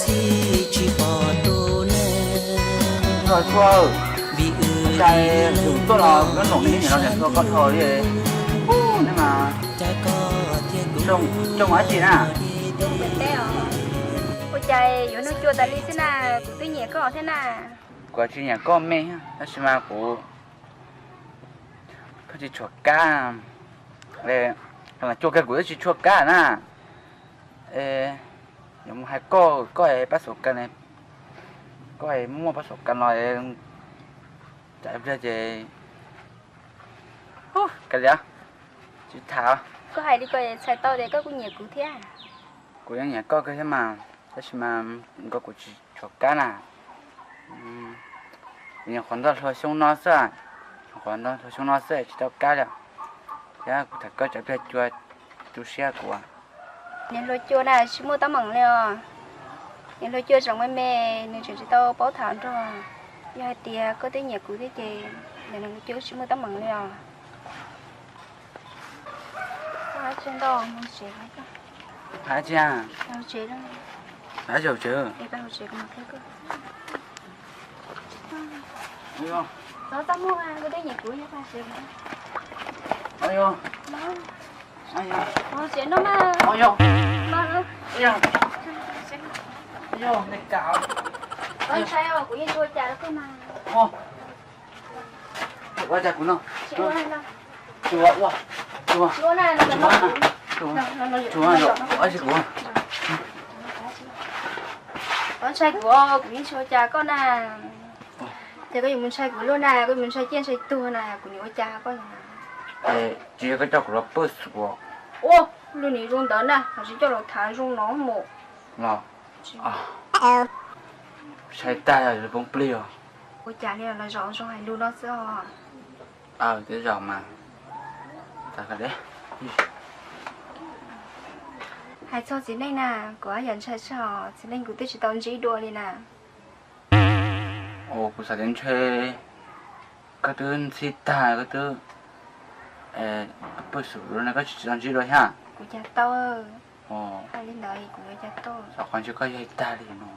Tsis pom tus neeg. Los Tsua, vim wb cai yus tuaj los kuv nyob nroos ne, nyob nroos niam Tsua koj dhau li. Neb mas coj mus dab tsi na? Ua cas yuav nug Cua tas li xwb na, kuv twb nyiam koj thiab na. Kuv tsis nyiam koj me, tab sis mas kuv, koj tsis tshua kab. Los Cua, kawg kuv twb tsis tshua kab na. Yuav mus hais koj, koj es pab xauv kas, koj es muaj pab xauv kas no, tsam pliag ces, hu, kav liam, tsis tham. Koj hais li ko txhais tau tias koj kuj nyiam kuv thiab. Kuv yeej nyiam koj kawg thiab mas, tab sis mas koj kuv tsis tshua kab na. Kuv nyuam qhuav nrog hlua xyoo no xwb, nyuam qhuav nrog hlua xyoo no xwb tsis tau kab li. Thiab kuv tham koj tsam pliag Cua tu siab kuv. Niam hluas Cua na tsis muaj teeb meem li os. Niam hluas Cua tseem me me, nws tseem tsis tau paub tham nrog. Yog hais tias koj twb nyiam kuv thiab ces niam hluas Cua tsis muaj teeb meem li os. Hais tsis, hais tsis, hais tsis. Ua cas kuv no, Cua, Cua, Cua, Cua, ua tsis kuv, ua tsis kuv, kuv yeej tsis ua cas koj na. Ces koj yuav mus ntshai kuv luaj na, koj yuav mus ntshai ciaj ntshai tuag na, kuv yuav ua cas koj na. Tsis yog koj coj kuv los pab xauv. Ua, luag nim zoo ntawd na, koj tsis coj los tham zoo no mus los. Ntshai tag poob plig os. Ua cas li los zaum zoo hais lus no xwb os. Aw, twb zaum mas. Hais txog txiv neej na, kuv ab yam ntshai tshaj, txiv neej kuv twb tsis tau ntsib dua li na. Kuv xav tias ntshe koj twb ntxhib tag, koj twb pab xauv no koj tsis tau ntsib dua thiab. Kuv cas tau. Hais li ntawd kuv yuav cas tau. Xav qhov ntshe koj yog ib tag li no.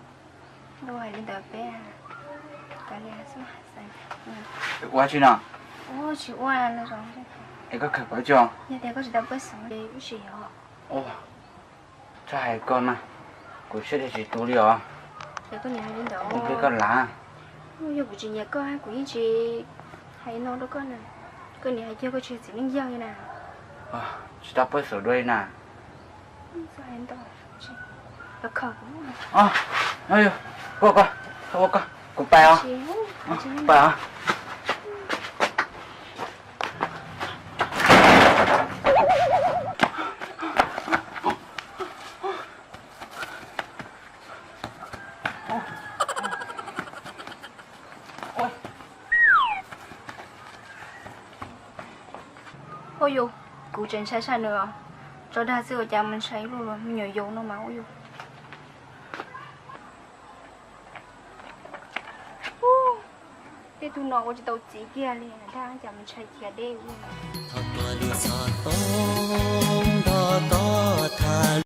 Hais li ntawd peb, ua dab tsi no? Tsis ua, es koj khaws kuv dab tsi? Yog tias koj tsis tau pab xauv li wb tsis yog. Txhob hais koj mas, kuv siab tsis tu li os. Ces koj niam hais li ntawd, koj lav. Yog kuv tsis nyiam koj, kuv yeej tsis hais no rau koj na. Koj niam hais kiag koj tsis yog txiv neej yawg li na. Tsis tau pab xauv dua li na. Koj, koj, koj, kuv pais os. Pais os. Ua yus, kuv tseem ntshai tshaj nws os. Tso dag xwb ua cas mus ntshai luaj luaj, me nyuam yaus no mas ua yus. Tej tug no ua tsis tau txiv kiag li, dag cas mus ntshai khiav deb ua.